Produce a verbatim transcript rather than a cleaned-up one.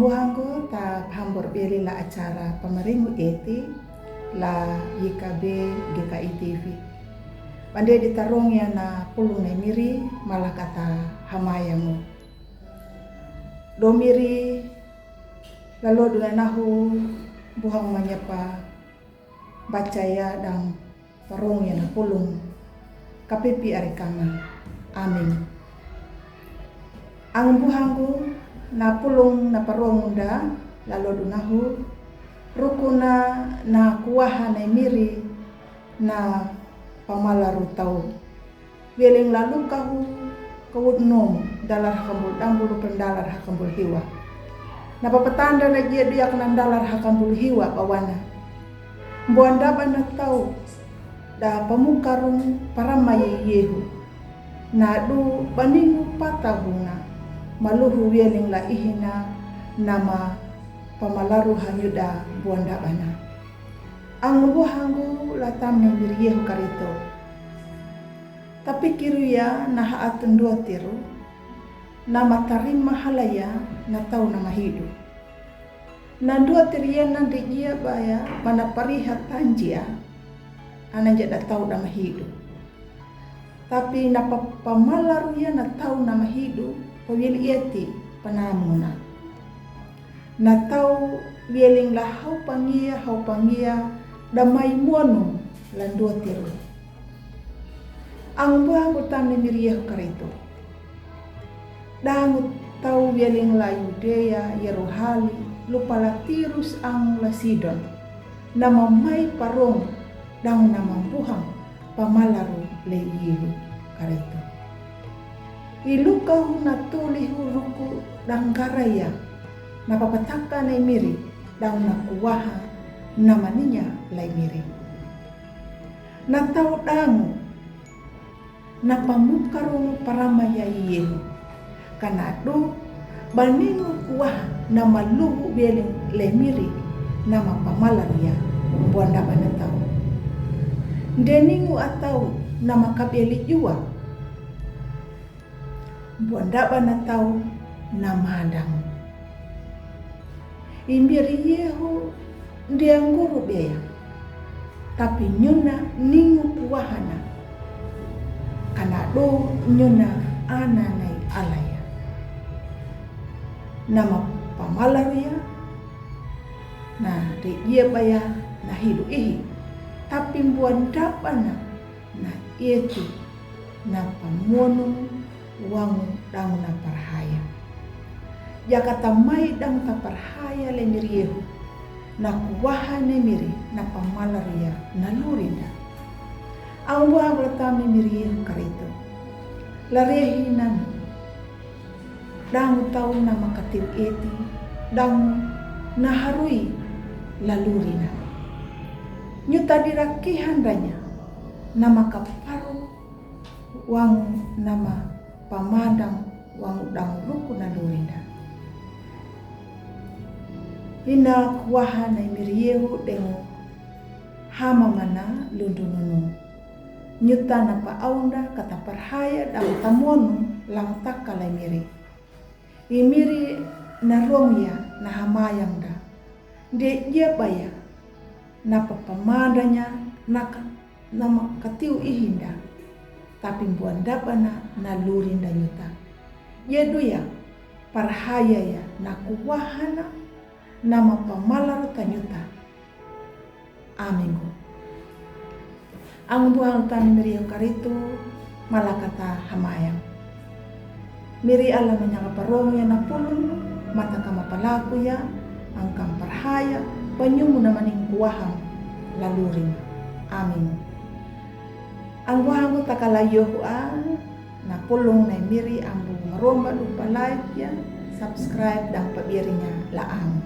Buhanggu ta phambor beli la acara pamaringu eti la Y K B G K I T V. Bande di tarong ya na pulung na miri malakata hamayangu. Do miri lalo duna nahu buhang manyapa baca ya dang parong ya na pulung kapipi ari kama. Amin. Ang buhanggu na pulung na parong da lalo dunahu rukuna na kuaha na miri na pamalaru tau. Wieling lalu kahu kawut nom dalar hakambul dambulu pendalar hakambul hiwa. Na papatanda na jia diak na dalar hakambul hiwa bawana. Buandaba na tau da pamukarung paramai yehu. Na du baningu patahuna maluhu wieling la ihina nama pamalaru hanyuda buandaba na. Ang buhanggu la tamne miri yehu karito. Tapikiru ya na haatun dua tiru, na matarima halaya na tau na mahidu. Na dua tiru ya na dijia baya mana pariha tanjia, ana jada tau da mahidu. Tapi na pa-, pamalaru ya na tau na mahidu, pawil iati panamuna. Na tau wieling la hau pangia, hau pangia, damai muanu landua tiru. Ang buhanggu tamne miri yehu karito. Dangu tau wieling la Yudea, Yeruhali, lupala Tirus ang la Sidon. Nama mai parong dang nama buhang pamalaru le yehu karito. Ilukahu na tulihu ruku dang garaya na papataka na miri dang na kuaha na maninya lai miri. Na tau dangu na pamukarung paramaya yehu. Kana du baningu kuaha na maluhu wieling le miri nama pamalaru ya buandaba na tau. Deningu atau nama kabeli jua. Buandaba na tau na madang. Imbiri yehu dia nguru bea. Tapi nyuna ningu kuahana. Kana do nyuna ana nai alaya. Nama pamalaru ya. Na de ia baya na hidu ihi. Tapi buandaba na na ieti na pamonu wangu dang na parhaya. Jaka tamai dang ta parhaya le miri yehu na kuaha ne miri na pamalaru ya na lurinda. Ang buhanggu la tamne miri yehu karito. Larehi nanu. Dang tau nama katiu eti, dang na harui lalurina. Nyuta dirakihan danya nama kaparu wangu nama pamadang wangu dang ruku na lurinda. Ina kuaha na miri yehu dengu hama mana lundu nunu. Nyuta na pa aunda kata parhaya dang tamonu lang taka lai miri. I miri na rong ya na hamayang da. De ia baya na papamadanya na ka-, nama katiu ihinda. Tapi buandaba na na lurinda nyuta. Ia duya parhaya ya na kuahana nama pamalaru ta nyuta. Aminggu. Ang buhanggu tamne miri yehu karito, malakata hamayang. Miri ala manyanga parong ya na pulung, mata kama palaku ya, ang kam parhaya, panyumu na maning kuaham, laluring. Aminggu. Ang buhanggu takala yohu a, na pulung na miri ambu maromba lupa like ya, subscribe dang pabirinya la ang.